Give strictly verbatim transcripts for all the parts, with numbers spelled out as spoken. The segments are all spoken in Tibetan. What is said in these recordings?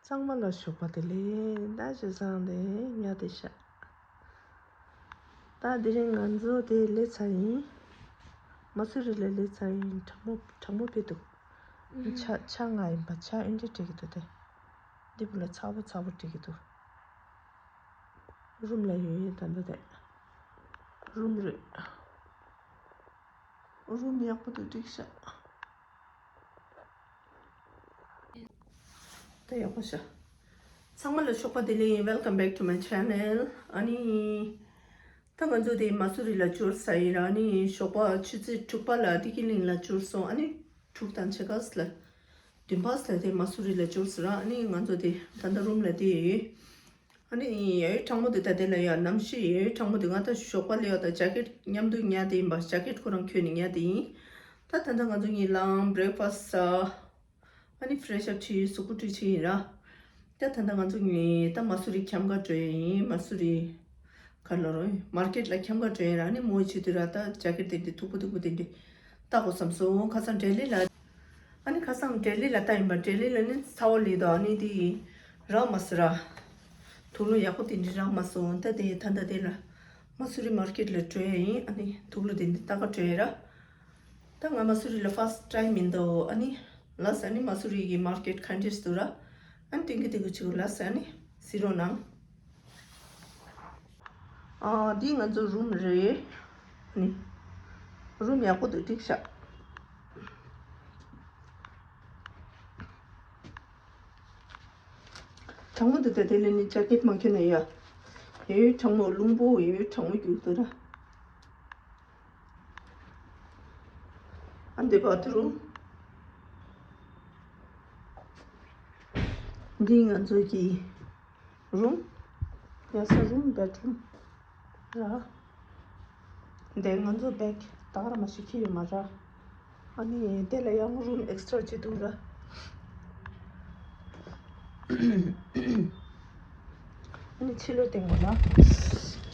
ཚང་མ་ལ་ཞོགས་པ་བདེ་ལེགས། ད་ཞེ་སང་དེ་ཉལ་བསྡད་ཤག་ད་དེ་རིང་ང་ཚོ་དེ་སླེབས་ཚར་ཡིན། མ་སུ་རི་ལ་སླེབས་ཚར་ཡིན། གྲང་མོ་གྲང་མོ་དཔེ་འདུག་ཆ་ཆ་ང་ཡིན་པ། ཆ་ཨེ་འདྲ་སྤྲད་ཀྱི་འདུག་དེ་འདི་བུ་ལ་ཚ་པོ་ཚ་པོ་སྤྲད་ཀྱི་འདུག་རུམ་ལ་ཡོད་ཡོད། ད་འདི་དེ་རུམ་རེད། རུམ་ཡག་པོ་འདུག་སྒྲིག་ཤག་ད་ཡག་པོ་ཤག་ཚང་མ་ལ་ཞོགས་པ་བདེ་ལེགས། Welcome back to my channel. ཨ་ནི་ད་ང་ཚོ་དེ་མ་སུ་རི་ལ་འབྱོར་ཚར་ཡིན་ར། ཨ་ནི་ཞོགས་པ་ཆུ་ཚོད་དྲུག་པ་ལ་བདེ་སྐྱིད་གླིང་ལ་འབྱོར་སོང་། ཨ་ནི་དྲུག་དང་ཕྱེད་ཀ་ལ་བདུན་པ་ལ་དེ་མ་སུ་རི་ལ་འབྱོར་སོང་ར། ཨ་ནི་ང་ཚོ་དེ་ད་ལྟ་རུམ་ལ་བསྡད་ཡོད། ཨ་ནི་ཡ་ཡོད་གྲང་མོ་འདུག་ད་དེ་ལ་ཡ་གནམ་གཤིས་ཡ་ཡོད་གྲང་མོ་འདུག་ང་ད་ཞོགས་པ་སླེབས་པ་དང་ཇེ་ཀེཊ་མཉམ་དུ་ཉལ་བསྡད་ཡིན་པ། ཇེ་ཀེཊ་ཁོ་རང་གྱོན་ནས་ཉལ་བསྡད་ཡིན། ད་ད་ལྟ་ང་ཚོ་གཉིས་ལངས་བྷི་རེག་ཕ་སི་ཟ། ཨ་ནི་ཕི་རེ་ཤི་ཨབ་བྱས་གཟུགས་པོ་བཀྲུས་བྱས་ཡིན་ར། ད་ད་ལྟ་ང་ཚོ་གཉིས་ད་མ་སུ་རི་འཁྱམ་ག་འགྲོ་ཡ་ཡིན། མ་སུ་རི་ག་ལ་རོ་མར་ཀེཊ་ལ་འཁྱམ་ག་འགྲོ་ཡ་ཡིན་ར། ཨ་ནི་མོ་བྱེད་དུས་ར་ད་ཇེ་ཀེཊ་དེ་འདྲ་མཐུག་པོ་མཐུག་པོ་དེ་འདྲ་བཏགས་དགོས་བསམ་སོང་། ཁ་སང་ལྡི་ལི་ལ། ཨ་ནི་ཁ་སང་ལྡི་ལི་ལ་ལྟ་ཡིན་པ། ལྡི་ལི་ལ་ནི་ཚ་བ་ལས་དང་ཨ་ནི་དེ་རག་མ་སོང་ར། དུག་ལོག་ཡག་པོ་དེ་འདྲ་རག་མ་སོང་། ད་དེ་ད་ལྟ་དེ་ལ་མ་སུ་རི་མར་ཀེཊ་ལ་འགྲོ་ཡ་ཡིན། ཨ་ནི་དུག་ལོག་དེ་འདྲ་ལྟ་ག་འགྲོ་ཡ་ར། ད་ང་མ་སུ་རི་ལ་ཕར་སི་ཊི་ཊའིམ་ཡིན་དོ། ཨ་ནི་ལགས་སོ། ཨ་ནི་མ་སུ་རི་གི་མར་ཀེཊ་ག་འདྲས་འདུག་ར། ཨ་ནི་སྟོན་གི་དེ་གི་ཆུ་ལགས་སོ། ཨ་ནི་གཟིགས་རོགས་གནང་། ཨ། འདི་ང་ཚོ་རུམ་རེད། ཨ་ནི་རུམ་ཡག་པོ་འདུག་སྒྲིག་ཤག་གྲང་མོ་འདུག་ད་དེ་ལས་ནི་ཇེ་ཀེཊ་མ་གྱོན་ན་ཡ། ཡ་ཡོད་གྲང་མོ། རླུང་པོ་ཡ་ཡོད་གྲང་མོ་རྒྱུག་འདུག་ར། ཨ་འདི་བྷ་ཐི་རུམ། འདི་ང་ཚོ་གི་རུམ། ཡ་ས་རུམ་བེད་རུམ་ར། འདི་ང་ཚོ་བེད་ད་ག་ར་མ་ཞིག་ཁྱེར་ཡོད་མ་ར། ཨ་ནི་དེ་ལ་ཡང་རུམ་ཨེག་སི་ཊྲ་གཅིག་འདུག་ར། ཨ་ནི་ཕྱི་ལོགས་སྟེང་པོ་ལ།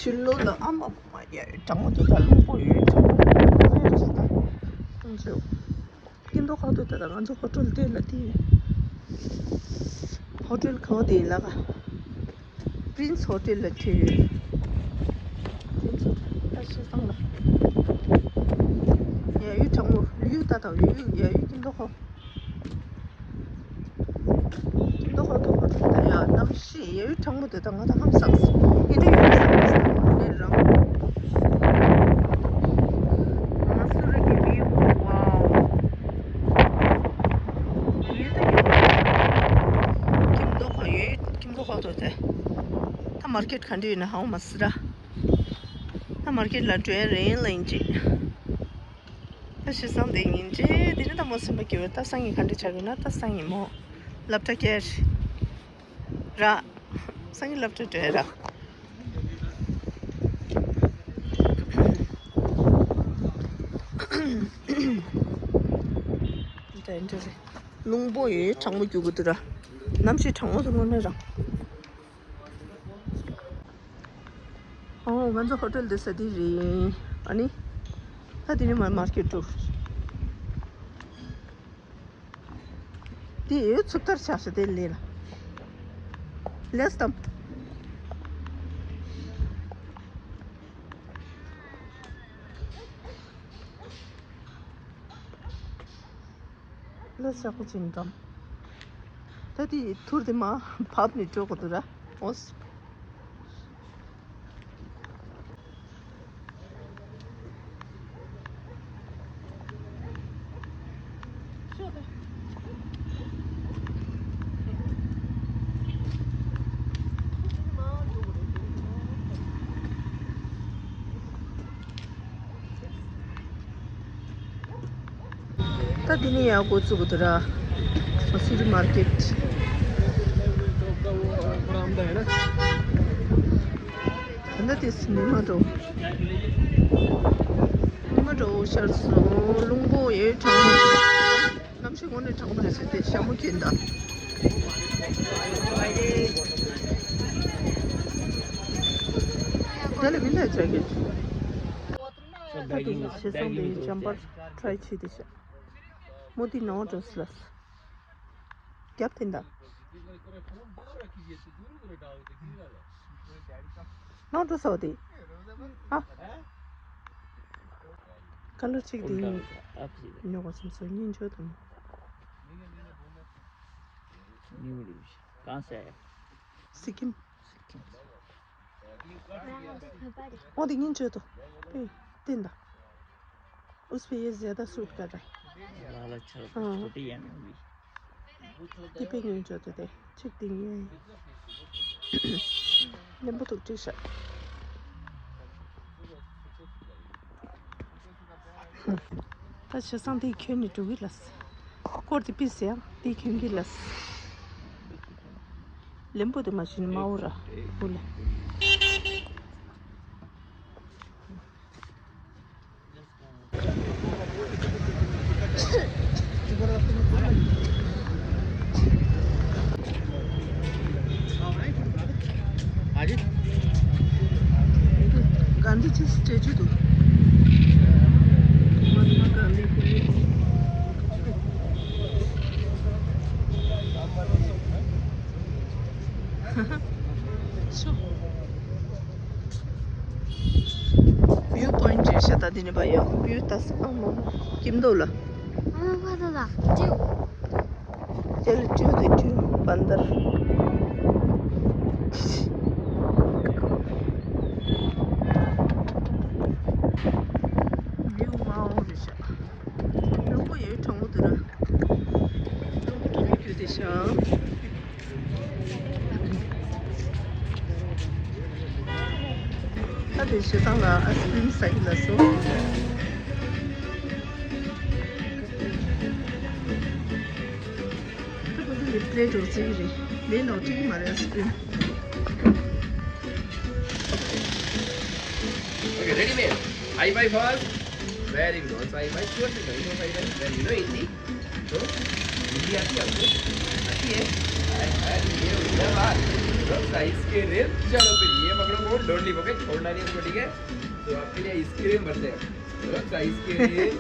ཕྱི་ལོགས་ལ་ཨ་མ་མ་ཡ་གྲང་མོ་འདུག་ད་རླུང་པོ་ཡོད་ཚོ་ཡོད་ཚོ་ད། ང་ཚོ་སྐྱིད་མདོག་ཁ་ཐུག་ད་ད་ང་ཚོ་ཧོ་ཊེལ་དེ་ལ་དེ་ཧོ་ཊེལ་གང་དེ་ལ་ག་པི་རིན་སི་ཧོ་ཊེལ་ལ་ཁྱེར་ཡོད། པི་རིན་སི་ཧོ་ཊེལ་ད་ཤི་སང་ལ་ཡ་ཡུལ་གྲང་མོ་ཡུལ་ད་ད་ཡུལ་ཡ་ཡུལ་སྐྱིད་མདོག་ཁ། ཁྱིམ་ཐོག་ཁ་ཐོག་ཁ་ཐོག་ད་ཡ་གནམ་གཤིས་ཡ་ཡུལ་གྲང་མོ་དེ་ད་ང་ད་ཧང་སངས་ཡིན་དུ་ཡོད་སངས་ནས་རང་། ང་སུ་རི་གི་བིའུ་ཝའོ། ཡོད་དུ་ཡོད། ཁྱིམ་ཐོག་ཁ་ཡོད། ཁྱིམ་ཐོག་ཁ་ཐོག་དེ་ད་མར་ཀེཊ་ག་འདྲ་ཡོད་ན་ཧང་མ་སི་ར། ད་མར་ཀེཊ་ལ་འགྲོ་ཡ་རེད་ལ་ཡིན་ཅིག་ད་ཤི་སང་དེ་ཡིན་ཅེ། དེ་ནི་ད་མོ་སེམས་པ་སྐྱིད་པོ། ད་སང་ཉིན་ག་འདྲ་ཆགས་ཡོད་ན། ད་སང་ཉིན་མོ་སློབ་གྲྭ་ཁྱེར་ར། སང་ཉིན་སློབ་གྲྭ་འགྲོ་ཡ་ར། ད་འདྲ་རེད། རླུང་པོ་ཡོད་གྲང་མོ་རྒྱུག་གི་འདུག་ར། གནམ་གཤིས་གྲང་མོ་དུ་མ་མེད་ར། ཨོ། ང་ཚོ་ཧོ་ཊེལ་འདི་ས་འདི་རེད། ཨ་ནི་ད་འདི་ནི་མ་མར་ཀེཊ་འགྲོ། འདི་ཡོད་ཚུབ་ལྟར་ཆགས་ཤག་དེ་ལས་ལ་ལས་དམ། ལ་ཤག་པོ་ཅིན་དམ། ད་དེ་ཐུར་དེ་མ་བབས་ནས་འགྲོ་དགོས་འདུག་ར། ཨོ། ད་འདི་ནས་ཡར་འགོ་བཙུགས་དགོས་འདུག་ར། City Market། ད་ལྟ་དེ་ཉི་མ་འགྲོ། ཉི་མ་འགྲོ་ཤར་སོང་། རླུང་པོ་ཡོད་གྲང་མོ། གནམ་གཤིས་དངོས་གནས་གྲང་མོ་རེད་ཟེར་ཏེ་ཞྭ་མོ་གྱོན་ད། དེ་ལ་མི་ལ་ཇེ་ཀེཊ། ད་དེ་ཡིན་ཞེ་སང་དེ་ཇམ་པར་ཊི་རའི་བྱེད་དེ་ཤག་མོ་དེ་ནང་འགྲོ་སི་ལ། རྒྱབ་དེ་འདྲ། ནང་དུ་སོང་སྟེ། ཨ། ཀ་ལར་གཅིག་དེ། ཉོ་དགོས་བསམ་སོང་། གཉིས་འཇོག་དང་། གང་ཟེར། སི་ཀིམ། འོ་དེ་གཉིས་འཇོག་དང་། པེ། བསྟན་དང་། اس پہ یہ زیادہ سوٹ کر رہا ہے۔ لالا چھ हाँ۔ چھوٹی ہے نا ابھی۔ དེ་པེ་གཉིས་འཇོག་དང་། དེ་གཅིག་དེ་གཉིས། ལེན་པོ་འདུག་ཅིག་ཤ། ད་བྱས་ཙང་དེ་གྱོན་ནས་འགྲོ་གི་ལགས། སྐོར་དེ་པི་སི་ཡང་དེ་གྱོན་གི་ལགས། ལེན་པོ་དེ་མ་བྱིན་མ་འོ་ར་བུ་ལ། गांधी जी स्टैचू तो। महात्मा गांधी के लिए। ཝིའུ་པོའིན་ཊི་རེད་ཤག་ད་འདི་ནས་བ་ཡ། ཝིའུ་ལྟ་ས། ཨ་མ་མ། ཀིམ་དོ་ལ། ཨ་མ་མ་དོ་ལ། ཅིའུ། དེ་ལ་ཅིའུ་དེ་ཅིའུ་བན་དར། ཝིའུ་མ་འོ་རེད་ཤག་ལུང་པ་ཡོད་གྲོང་མོ་དུ་ར། ལུང་པ་གྲོང་མོ་ཁྱོད་དེ་ཤག་ད་དེ་བྱས་ཙང་ལ་ཨའི་སི་ཀྲིམ་ཟ་གི་ལ་སོ། ད་ཁོ་ཚོ་ནི་པི་ལེ་ཊི་འོག་བརྩེགས་ཀྱི་རེད། ལས་ནོར་འཁྲིད་ཀྱི་མ་རེད་ཨའི་སི་ཀྲིམ། Okay, ready, ma'am. High five first. Very good. Also, high five. Sure, sure, sure. Very good. तो हिंदी आती है आपको? आती है? हाय, हाय, ये हो गया बात। तो साइज के रेल, चलो फिर ये पकड़ो फोन, डोंट लीव, ओके? छोड़ना नहीं इसको, ठीक है? तो आपके लिए आइसक्रीम भरते हैं। तो साइज के रेल,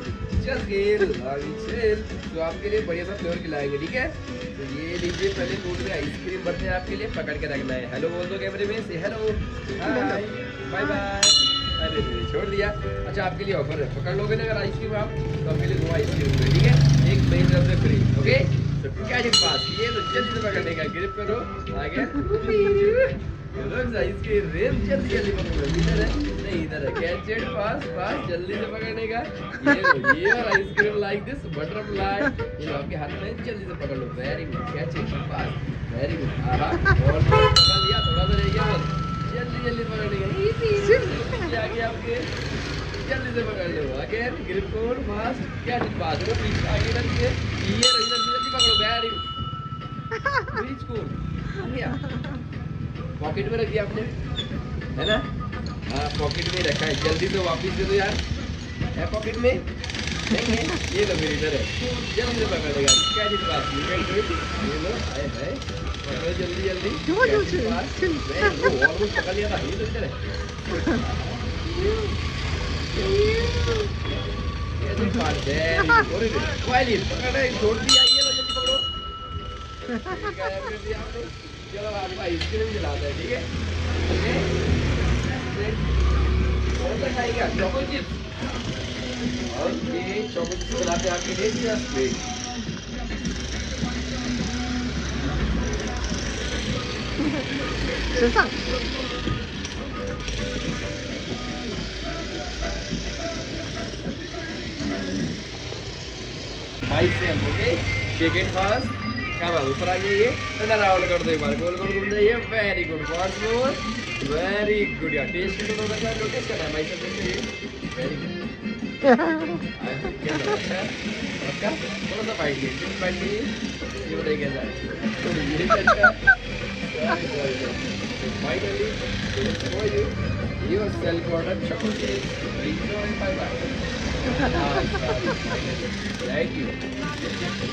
चल के लावी चल। तो आपके लिए बढ़िया सा फ्लेवर खिलाएंगे, ठीक है? तो ये लीजिए, पहले कोन में आइसक्रीम भरते हैं आपके लिए, पकड़ के रखना है। हेलो बोल दो कैमरे में, से हेलो, हाय, बाय बाय। अरे रे, छोड़ दिया। अच्छा, आपके लिए ऑफर है, पकड़ लोगे ना अगर आइसक्रीम आप, तो आपके लिए दो आइसक्रीम फ्री, ठीक है? एक मेरी तरफ से फ्री, ओके? तो क्या जी पास, ये लो, जल्दी से पकड़ने का, ग्रिप करो, आ गया। रुक जा, इसके रेल जल्दी जल्दी पकड़ो, इधर है, नहीं इधर है, कैच इट, पास, पास, जल्दी से पकड़ने का। ये लो, ये और आइसक्रीम लाइक दिस बटरफ्लाई, ये लो आपके हाथ में, जल्दी से पकड़ लो, very good, catch it, pass, very good, आहा, और पकड़ लिया, थोड़ा सा रह गया बस, जल्दी जल्दी पकड़ने का, इजी, इजी, आ गया आपके, जल्दी से पकड़ लो, again, grip for fast, catch it, pass, वो पीछे आगे करके, ये लो, इधर से जल्दी पकड़ो, वेरी गुड। Very cool. बढ़िया। पॉकेट में रख दिया आपने, है ना? हाँ, पॉकेट में ही रखा है। जल्दी से वापस दे दो यार। है पॉकेट में? नहीं है। ये लो, मेरे इधर है। जल्दी से पकड़ लेगा। क्या दिलवा? ये लो, हाय, हाय। पकड़ो जल्दी, जल्दी। क्यों क्या नहीं दिलवा? उठे? मैं वो और कुछ पकड़ लिया था। ये तो इधर है। कैसे पास है? अरे, पकड़ रहे, छोड़ दिया। ये लो, जल्दी पकड़ो। चलो, आपको आइसक्रीम खिलाते हैं, ठीक है? कौन सा खाएगा? Choco chips. Okay, choco chips खिलाते हैं आपके लिए, just wait। माइक से हम, ओके? Shake it fast. क्या बात, ऊपर आ जाइए। ठंडा राउंड कर दो एक बार, गोल गोल घूम जाइए। Very good, once more. Very good यार, टेस्ट तो होगा, क्या नोटिस कर रहा है भाई साहब, देखते हैं। Very good. अच्छा, थोड़ा सा बाइट लीजिए, बाइट लीजिए। ये बताइए कैसा है? ये कैसा है? Finally, this is for you. Yourself order chocolate. Enjoy, bye bye. Thank you.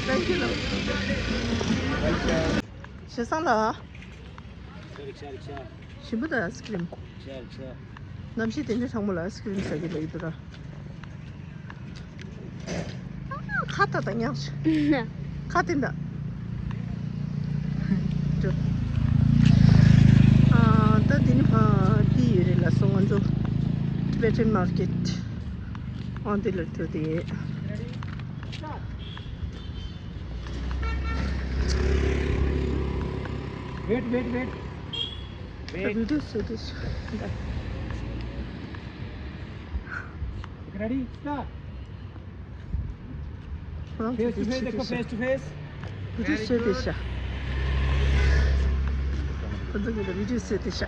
Thank you, love. Welcome. ཞེ་སང་ལ། ཞིམ་པོ་དང་ཨའི་སི་ཀྲིམ། གནམ་གཤིས་དེ་འདྲའི་གྲང་མོ་ལ་ཨའི་སི་ཀྲིམ་ཟ་གི་ལ་ཡོད་དོ་ར། ཁ་ཏ་ཏ་ཉག་ཆ། ཁ་ཏིན་ཏ། Market. On the little day. Wait, wait, wait. Wait. Reduce this. Ready? Start. Face to face, देखो, face to face. Reduce this. Reduce this.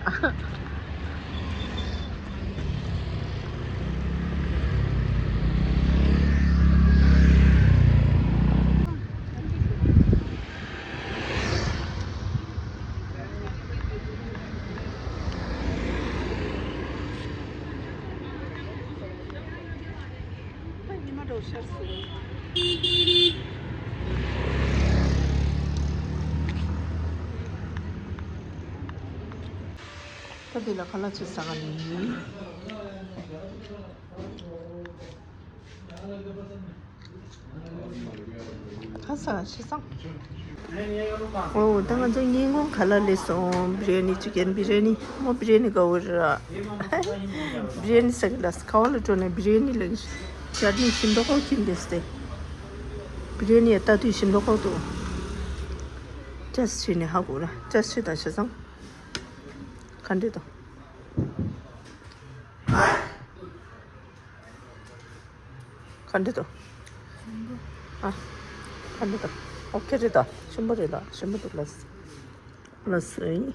ཉི་མ་འགྲོ་ཤར་སོང་། ད་འདི་ལ་ཁ་ལག་ཅིག་ཟ་ག་ནི་ཡིན། ཁ་ས་ཤི་སང་། ཨོ་ད་ང་ཚོ་ཉིན་གུང་ཁ་ལག་ལས་སོང་། བི་རི་ཡ་ནི། ཅི་ཀན་བི་རི་ཡ་ནི། མོ་བི་རི་ཡ་ནི་ག་བོ་ར། བི་རི་ཡ་ནི་ཟ་གི་ལ་ཁ་བ་ལ་འགྲོ་ནས་བི་རི་ཡ་ནི་ལ་ཅར་ནི་ཞིམ་མདོག་ཁོག་ཁྱིམ་དེ་སྟེ། བི་རི་ཡ་ནི་ཡ་ལྟ་དུས་ཞིམ་མདོག་ཁོག་འདུག་ཅེས་བྱས་ནས་ཧ་གོ་ར། ཅེས་བྱས་དང་ཤི་སང་། ག་འདྲ་འདུག་ག་འདྲ་འདུག་ཨ། ག་འདྲ་འདུག་ཨོ་ཁེ་རེད་ད། ཞིམ་པོ་རེད་ད། ཞིམ་པོ་འདུག་ལགས། ལགས་སོ།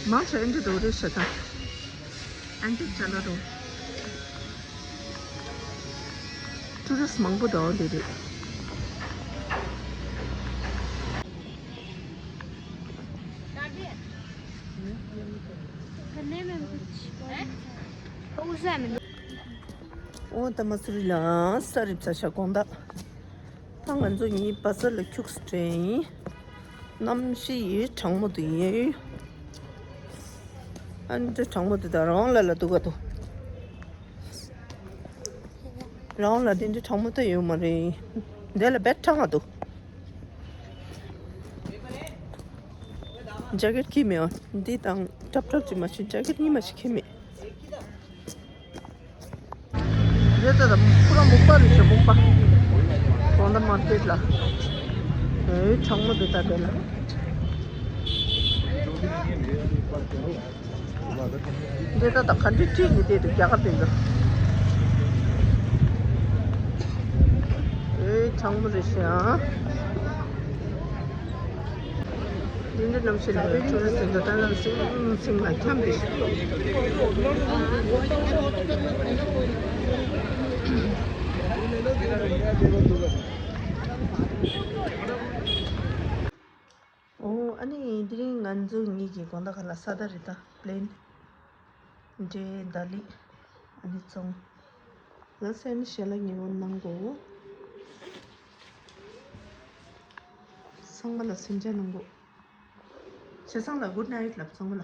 མང་ཆེ་ཨེ་འདྲ་འདུག་རེད་ཤག་ད། ཨན་ཏིག་ཅ་ལག་རོ། ཊུ་རི་སི་མང་པོ་འདུག་འདི་རེད། ཨོ་ད་མ་སུ་རི་ལ་ས་རིབ་ས་ཤ་དགོང་དག་ད་ང་ཚོ་གཉིས་བ་ས་ལ་ཁྱུགས་སུ་དྲན་ཡིན། གནམ་གཤིས་ཡི་གྲང་མོ་དུ་ཡིན། ཨ་འདྲ་གྲང་མོ་དུ་ད་རང་ལ་ལ་འདུག་ག་དུ། རང་ལ་དེ་འདྲ་གྲང་མོ་དུ་ཡོད་མ་རེད། འདི་ལ་བེད་གྲང་ག་དུ། ཇ་ཀེད་ཁྱེར་མེད། འདི་དང་ཁྲབ་ཁྲབ་ཅིག་མ་ཤི། ཇ་ཀེད་གཉིས་མ་ཤི་ཁྱེར་མེད། རེད་ད། ད་ཁོ་རང་སྨུག་པ་རེད་ཤག་སྨུག་པ། གོང་ད་མར་ཀེད་ལ། ཨེ་གྲང་མོ་འདུག་ད་དེ་ལ། འདི་ད་ད་ག་འདྲ་བྲིས་ནས་བསྡད་འདུག་རྒྱ་གར་དེ་ཚོ། ཨེ་གྲང་མོ་རེད་ཤག་འདི་འདྲ་གནམ་གཤིས་ལ་ཆུ་ལ་ཟིན་འདུག་ད་ལམ་སིང་སིང་ལ་འཁྱམས་ཏེ། ཨོ་ཨ་ནི་དེ་རིང་ང་ཚོ་གཉིས་ཀྱི་དགོང་དག་ཁ་ལག་ས་ད་རེད་ད། པི་ལེན། འབྲས་དང་ལི། ཨ་ནི་ཚོང་། ལ་སེ་ནི་ཞལ་ལག་ཉེ་བོ་གནང་གོ། ཚང་མ་ལ་སེམས་ཅན་གནང་གོ། བྱས་ཙང་ལ་གུད་ནའིཊ་ལབ་ཚང་མ་ལ།